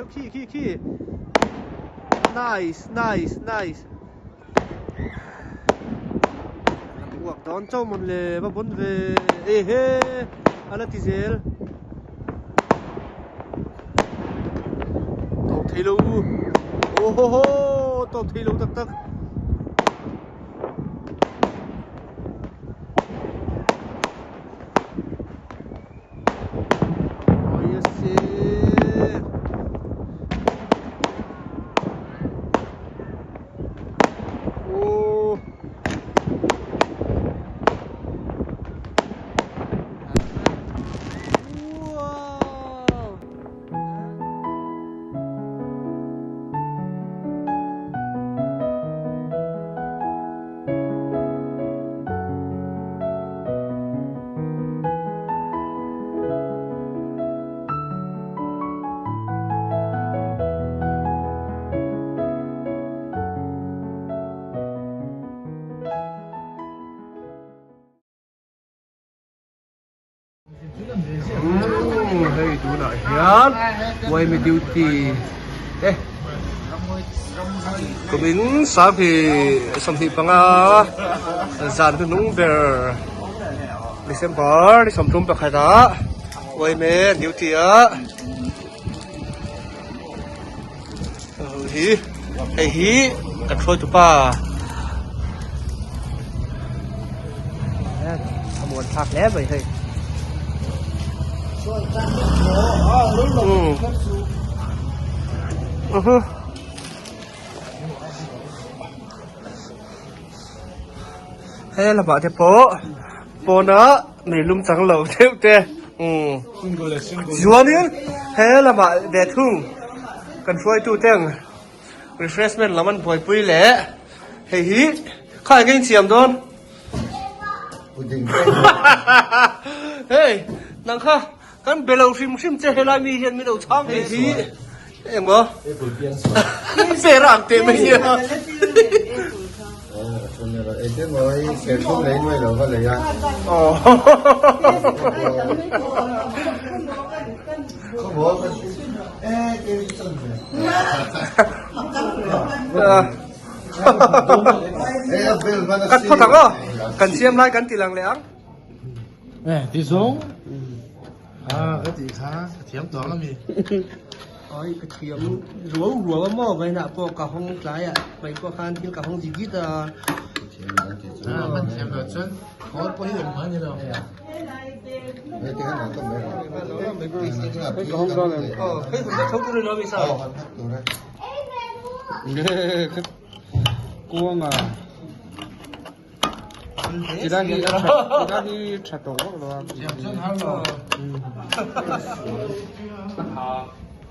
zel khi khi khi nice nice nice a ti uak dawn chauh mawn le va bawn ve ehe a la ti zel tawp thei lo aw haw haw tawp thei lo tak tak. Hei tunah hian Uaimi duty te kumin 25 zan hnuhnung ber December ni 31 ah Uaime duty a hi hei hi kan hruaitu pa a muan thlak hle mai hei he lamah te pawh pawnah meilum chang lo deuh te umm chuanin he lamah ve thung kan hruaitu ten refreshment lam an buaipui leh hei hi kha eng nge in siam dawn hei nang kha kan be lo hrim hrim che helai mi hian min lo chhang ve hi engmaw pera ang teh mai nia. Kan phawt ang aw, kan siam lai kan ti lang leh ang. Ti zawng ka tih kha ka thiam tawh ang a mi. Oi ka thiam ruau ruau a maw vainah pawh ka hawng tlai ah mai pawh khan thil ka hawng zit zit a. Man thiam lo chuan khawl pawh hi engmah a ni lo. Kuanga Tila hi a tha tila hi tha tawk vak lo a. Siam chuan har lo.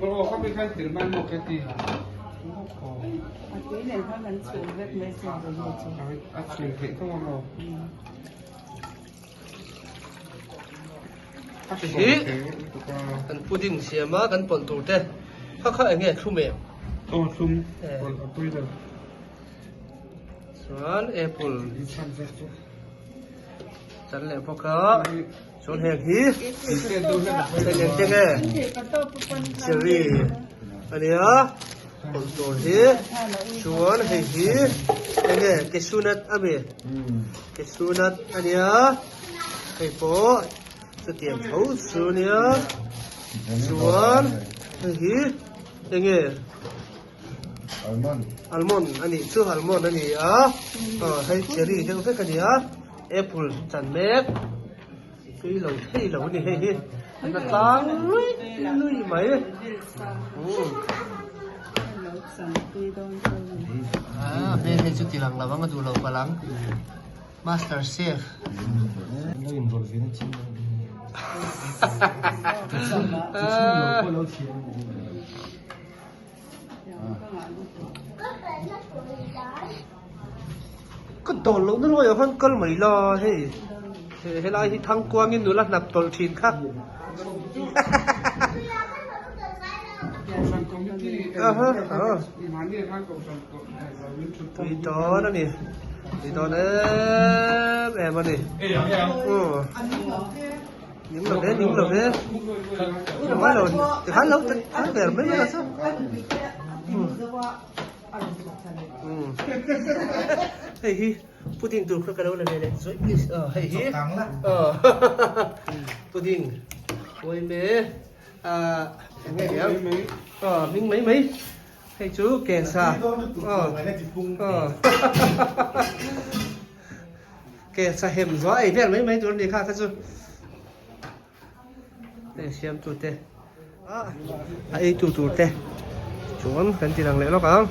A chhum theih tawk ang lo. Hi kan pudding siam a kan pawlh tur te kha kha eng nge thlum em? Aw thlum pawlh a pui lo. Chuan apple chan leh bawk a chuan heng hi heng te nge cherry a nia pawlh tur hi chuan hei hi eng nge cashew nut a mi cashew nut a nia hei pawh chutiang tho chu a nia chuan hei hi eng nge. Almond. Almond a nih chu almond a ni a aw hei cherry deuh vek a ni a apple chan mek tui lo thei lo a ni hei hi a na tlang lui lui mai umm ah hmel hei chu ti lang lo ang a duh lo palh ang master chef. Ka dawl loh na ruai ah khan kal mai la hei helai hi thangkuangin nula hnap tawlh thin kha tui dawn a ni tui dawn em em a ni. Ning lo ve, ning lo ve. Ngai lo, tikhan lo kal ber mai mai la chu. Hei hi pudding tur kha ka lo la ve leh zawih please. Hei hi pudding mawi me eng nge niang hming mai mai. Hei chu kensa. Ke sa hem zuah ei vel mai mai tur a ni kha kha chu hei siam tu te a ei tu tur te chuan kan ti lang leh lawk ang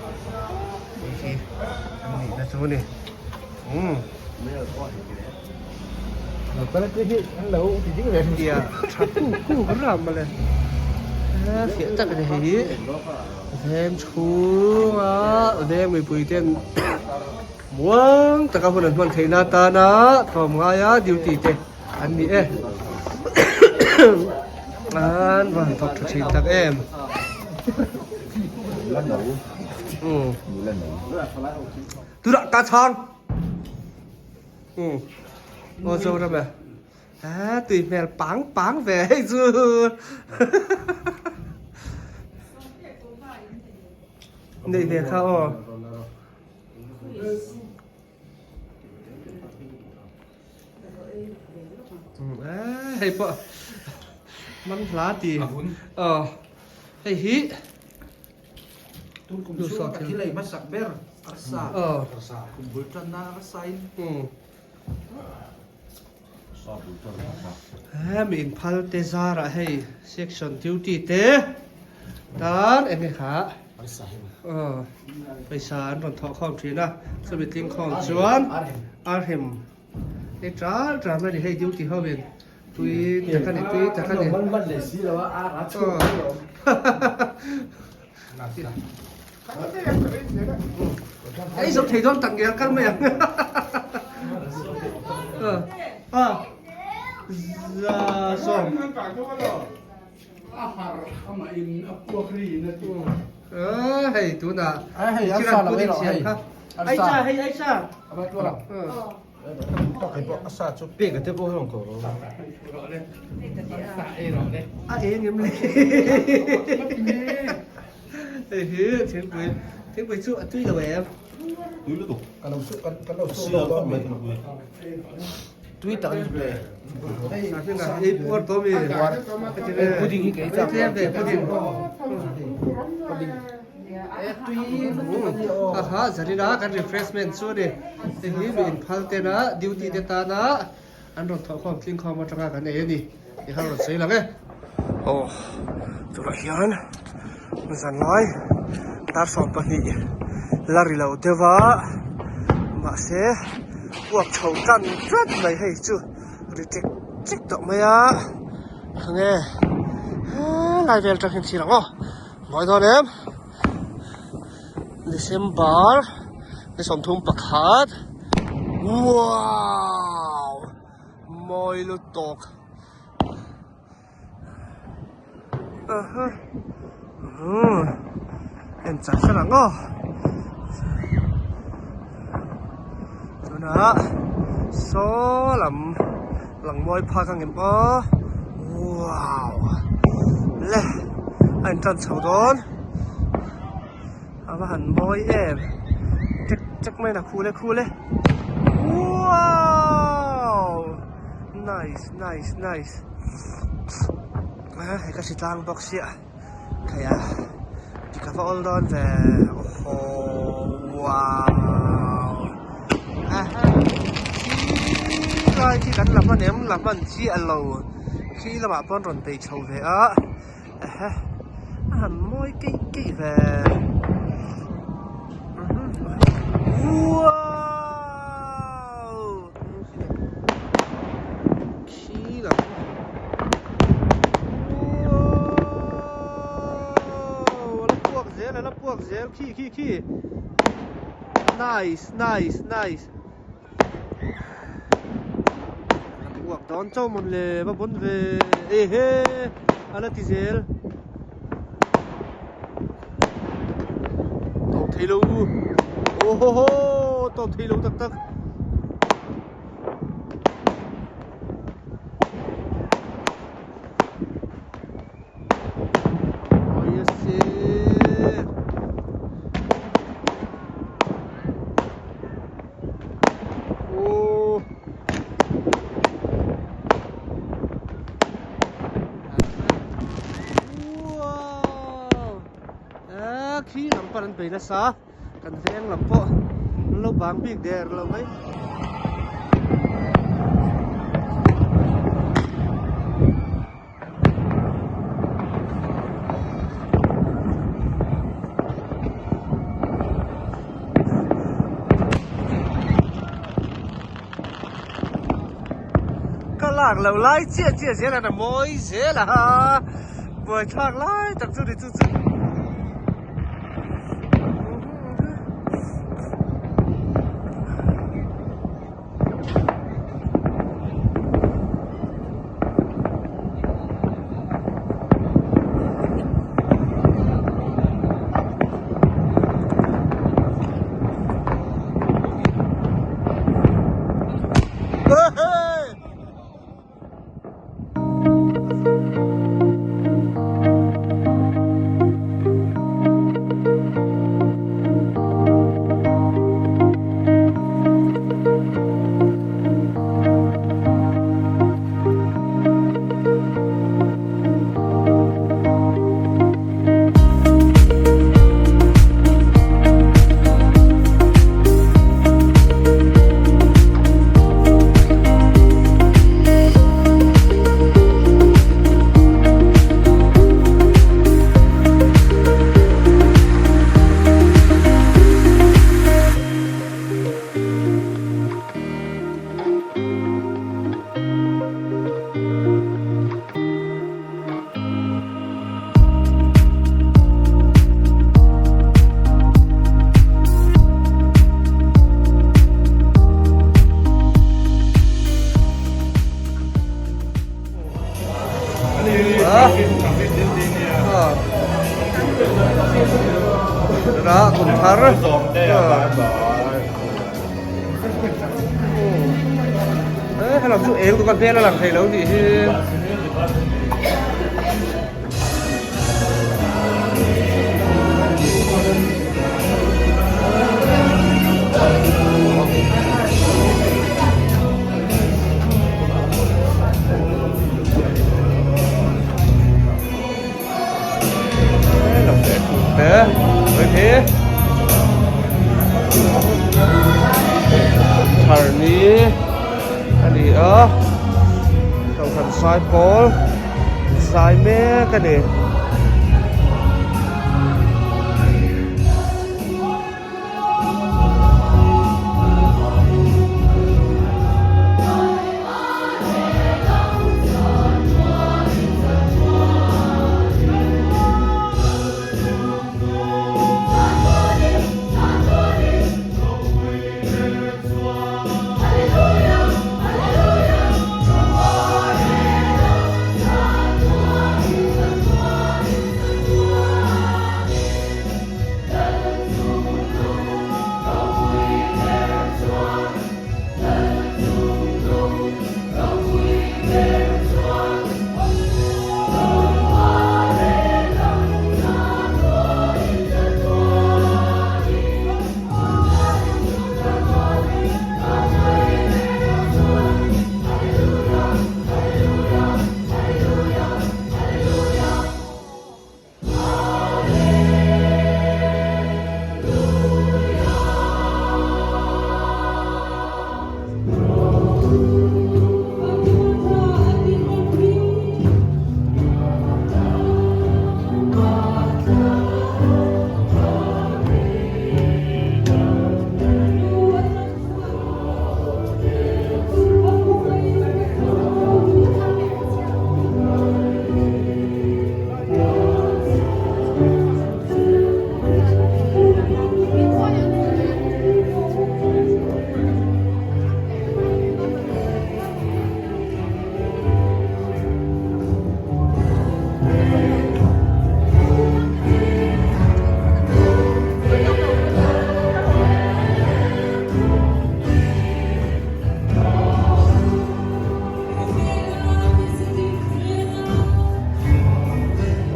hei hi an nih na chu a ni umm tia tha kuk kuk ram mawle fiah tak a ni hei hi veng chhunga veng mipui ten. Muang taka hun an hman theihna atana tlawmngaia duty te an ni e. An va han thawk tha thin tak em. Tunah ka chhang. Aw Zoram e. A tui hmel pang pang ve hei chu. Nei ve kha aw. Hei pawh man hla ti aw hei hi Tun kum chhunga ka thil ei hmasak ber arsa kum bul tanna arsa in Hemi inphal te zarah hei section duty te tan eng nge kha aw pawisa an rawn thawh khawm thin a chumi tling khawm chuan arhem hei ṭal ṭal mai a ni hei duty ho in tui tak a ni tui tak a ni Ei zo thei dawn tak nge kal mai ang. A za sawm. A har ama in a puak ri in a ti. A hei tunah chiran pudding siam kha. Ai cha hei ai cha. A eng em le hei hi thingpui thingpui chu a tui lo em Tui tak ni le. Ei puar tawh mi Pudding hi kei chak. Tlem ve pudding. Aha zarina kan refreshment chu ani hei hi mi inphal tena duty te tana an rawn thawh khawm tling khawm atanga kan ei ani tih kha rawn sawi lang e. Aw tunah hian zanlai dar 12 la ri lo deuh a mahse uak chho tan tlat mai hei chu ri chek chek tawh mai a khawnge helai vel atang hian thlir ang aw. Mawi dawn em? December ni 31 Wow! Mawi lutuk Aha Umm En char char ang aw Tunah saw lam Lang mawi phak ang em aw wow le a in tan chho dawn a va han mawi em chek chek mai na khu le khu le wow nice nice nice hei ka hritlang bawk sia thei a dik a va awl dawn ve aww wow khi lai khi kan la hman em la hman chiah lo khi lamah pawn rawn bei chho ve a ehe a han mawi keih keih ve wow khi lam wow a la puak zel a la puak zel khi khi khi nice nice nice a puak dawn chauh mawn le va bawn ve ehe a la ti zel tawp thei lo aw ho ho tawp thei lo tak tak. pawn an bei nasa kan veng lam pawh an lo bang bik der lo mai. Ka lak loh lai chiah chiah zel an a mawi zel a buaithlak lai tak chu ni chu chu. Đó, cùng thar. Ê, hay là chú ế của con bé nó làm thầy lâu gì chứ. Te, với thế Thar ni a ni a Kohhran sai pawl zai mek a ni.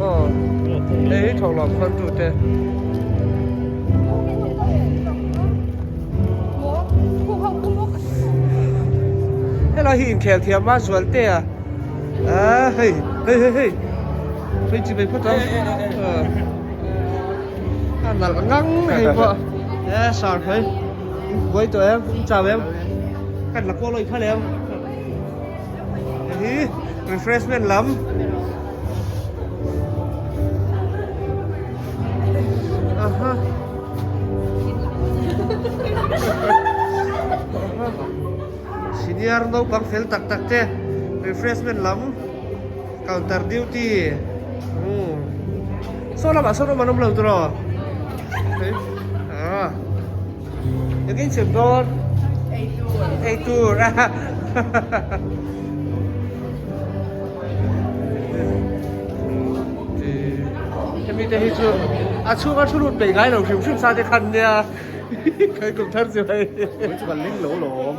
Aw hei hi thawk lam khan tu te. Helai hi inkhel thiam a zual te a a hei hei hei hei hei chi mai phawt ang. A nalh ngang hei pawh e sar phei in buai tawh em in chau em kan la kual awih kha lem hei hi refreshment lam aha senior naupang fel tak tak te refreshment lam counter duty umm saw lamah sawn awm an awm lo tiraw ah eng in chhim dawn eitur a hemi te hi chu a chhunga thu lut peih ngai lo hrim hrim sa te khan nia kai kum thar chu hei chu kan ling lo lawm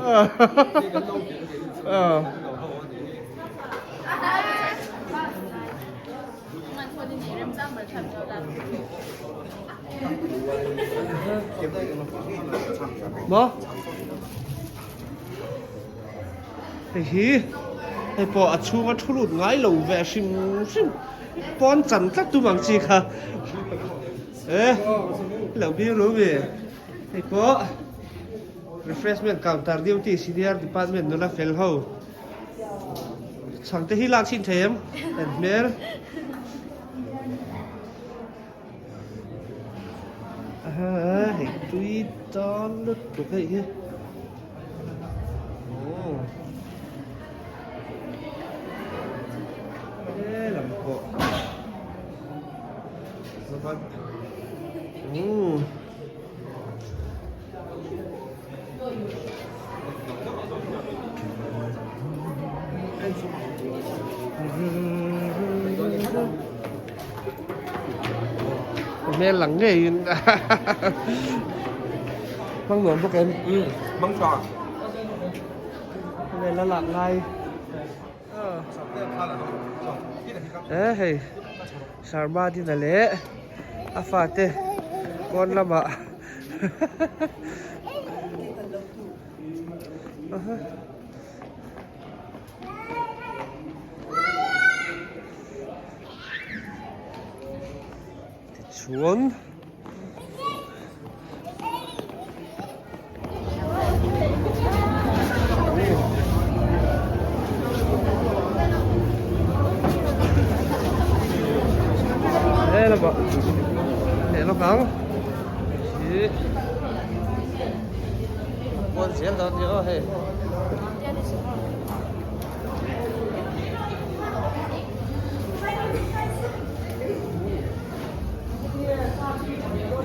Maw? Hei hi hei pawh a chhunga thu lut ngai lo ve hrim hrim pawn chan tlat tum ang chi kha e lo bik ru mi hei pawh refreshment counter duty senior department nula fel ho. Chhang te hi lak chhin thei em? En hmel. Aha, hei tui tan lutuk hei hi. Oh. He lam pawh. Mm. Hmel lang ngeiin hmang nuam bawk em? Hmang tha. Hmel a lak lai. E hei Sharma dina leh a fate pawn lamah Tichuan He lamah leh lawk ang hi kual zel dawn nia aw hei.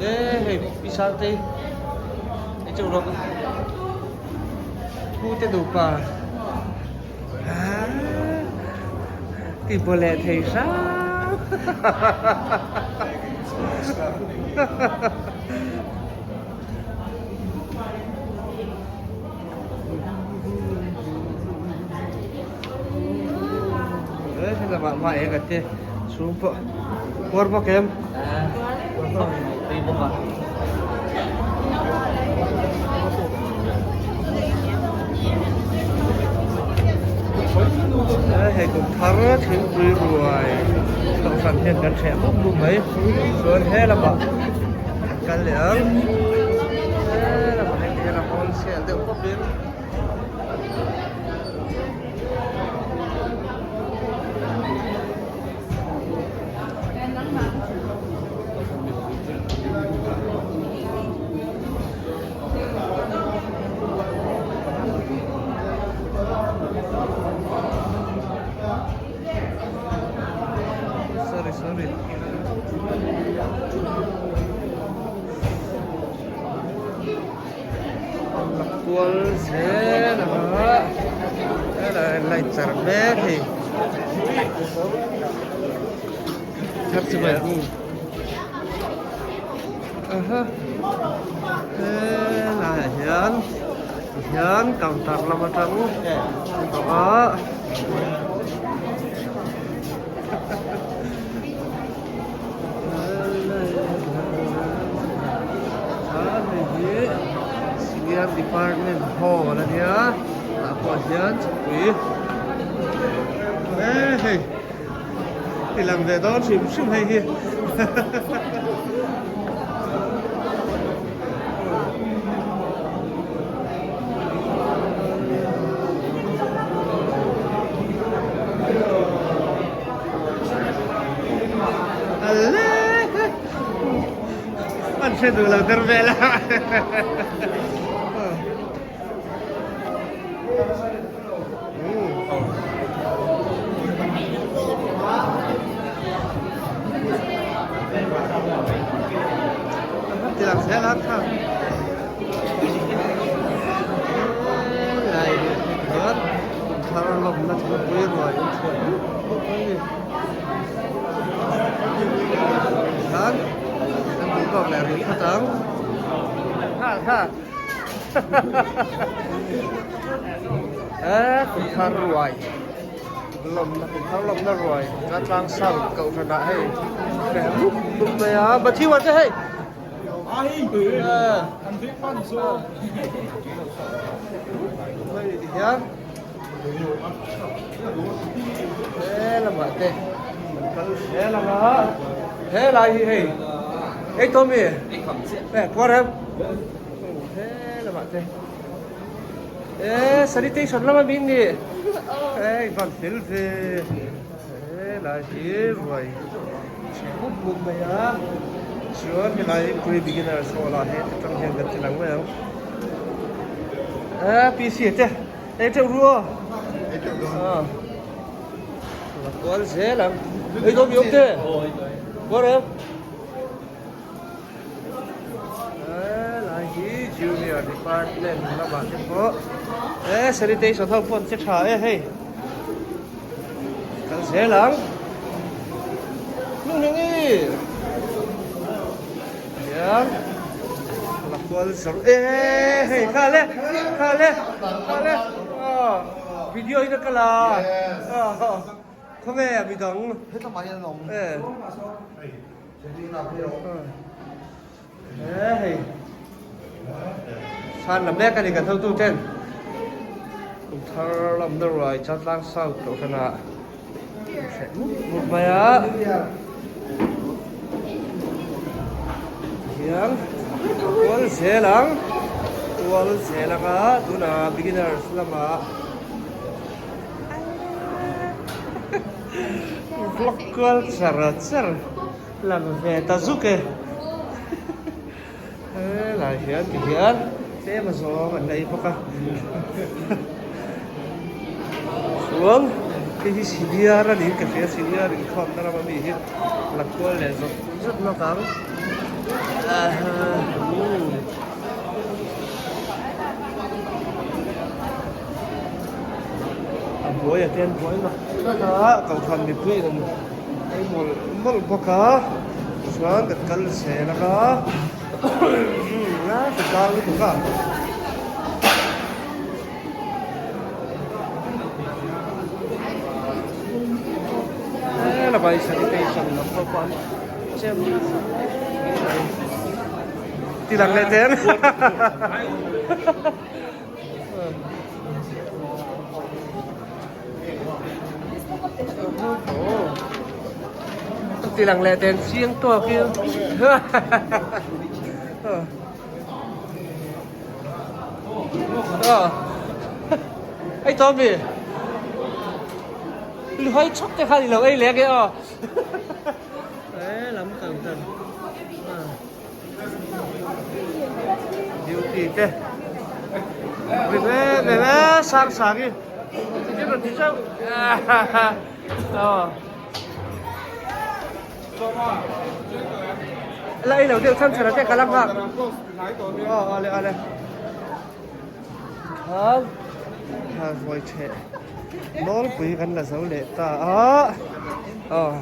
Ê hei pi sang te hei chu rawk pu te nupa ti bawlh leh thei hrang helamah hma eng a te chhung pawh puar bawk em tui bawk a hei kum thar thingpui ruai kohhran hian kan hreh mup mup mai chuan he lamah kan kal leh ang he lamah hei ti hian a wholesale deuh pawp in. Sorry, sorry. La kual zel a helai light char mek hei thar chu mai aha helaiah hian tihian counter lam atang tawh a. Hei hi Senior Department Hall a nia tah pawh hian chhukpui e hei ti lang ve dawn hrim hrim hei hi. hre duh lo der vel a. Ti lang zel a kha. Lai hian thar lawmna thingpui ruai an chhuah dup bawk a ni. Khan kan duh tawk leh rih phawt ang. Kha kha. Eh kum thar ruai lawmna kum thar lawmna ruai ka tlang sang kohhran ah hei hreh mup mup mai a Matthew a te hei. Hei ti hian he lamah te an kal zel ang a helai hi hei ei tawh mi eh puar em he lamah te eh sanitation lama min ni eh van fel ve helai hi ruai chhe mup mup mai a chuan helai pre beginners hall ah hian atang hian kan ti lang mai ang eh P C te ei teuh ru aw la kual zel ang ei dawn mi awm te kual em helai hi junior department lamah te pawh eh sanitation ho pawh an che tha e hei. Kal zel ang. Hnung hnung i. Hian la kual zawr e hei kha le kha le kha le video in a kal a khawnge a midang Hetlama hian an awm. E. E hei. San la mek a ni kan hotu ten. Kum thar lamna ruai Chatlang South kohhran ah hreh mup mup mai a. Tihian kual zel ang kual zel ang a tunah beginners lamah vlog kual char char. Lang ve ta zuk e. Helai hian ti hian tlem a zawng an la ei bawk a. Chuan hei hi senior a niin ka hria senior inkhawmna ram ami hi la kual leh zawt zawt lawk ang. A buai a te an buai mak mak a kohhran mipui in an. Ei mawlh mawlh bawk a chuan kan kal zel ang a a ka kal lutuk a. Helai sanitation lam pawh pawh an chem ti lang leh teng. Ti lang leh ten chiang tawk hi. Ei tawm mi. Luhai chhawk te khan i lo ei leh nge aw. He lam kal tan. Duty te Ve ve ve sang sang i Ti rawn ti chauh Aw La ei lo deuh chhan chhan a te ka la nghak Aw ale ale Khan Ha ruai theh Nawlpui kan la zo leh ta a Aw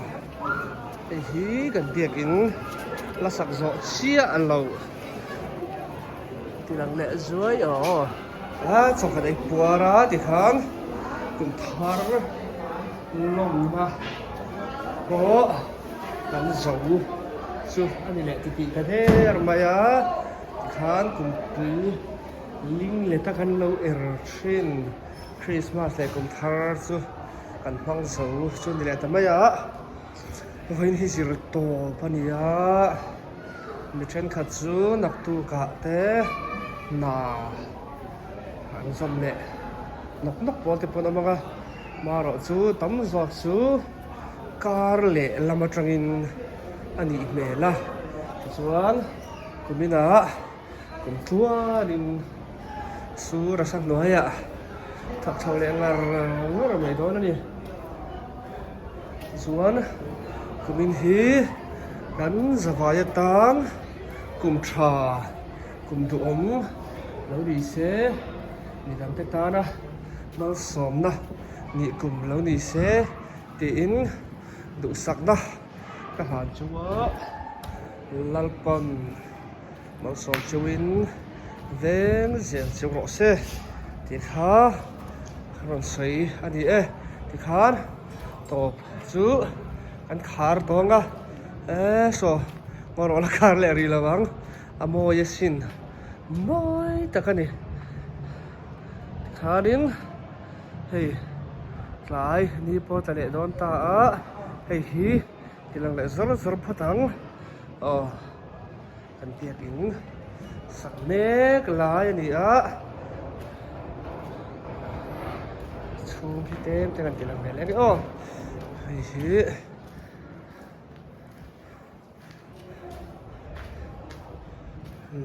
Hei hi kan biakin la sak zawh chiah a lo ti lang leh zuai aw. A chawkhat ei puar a tikhan kum thar lawmna pawh kan zo chu a ni leh titih ta der mai a tikhan kumpui ling leh tak an lo er thin Christmas leh kum thar chu kan hmang zo chu a ni leh ta mai a. Vawiin hi zir tawp a ni a mi thenkhat chu naktukah te hna an zawm leh nawk nawk pawl te pawh an awm ang a marawh chu tam zawk chu kar leh lam atangin a nih hmel a tichuan. Kuminah kum tluanin sur a sa hnuaiah thak chho leh ngar ngar mai dawn a ni. Tichuan kumin hi kan zavai atan kum tha kum duhawm lo ni se midangte tana malsawmna nih kum lo ni se tiin duhsakna ka hlan chu a Lalpan malsawm cheuhin veng zel cheu rawh se tih kha ka rawn sawi a ni e tikhan tawp chu kan khar tawng a e saw ngaw la khar leh rih lo ang a mawi asin mawi tak a ni tikhanin hei tlai ni pawh tla leh dawn ta a hei hi. Ti lang leh zawr zawr phawt ang aw kan biakin sak mek lai a ni a chhung hi tlem te kan ti lang ve leh ang aw hei hi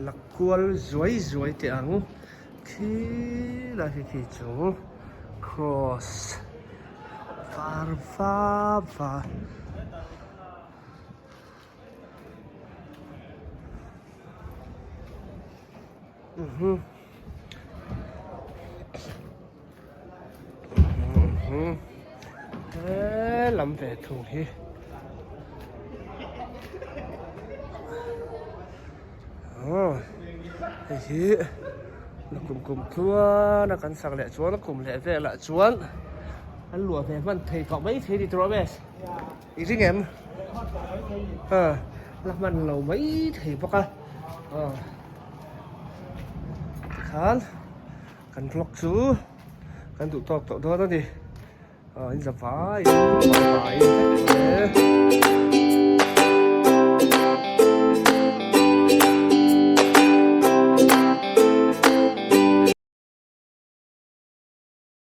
la kual zuai zuai teh ang khi lai hi khi chu cross. Var va va. Mhm. Mhm. He lam ve thung hi. Oh, hei hi la kum kum tluan a kan sak leh chuan a kum leh velah chuan an luah ve hman thei tawh mai thei ni tur awm e i ring em a la hman lo mai thei bawk a aw tikhan kan vlog chu kan duh tawk tawh dawn a ni aw in za vai in vai vek e.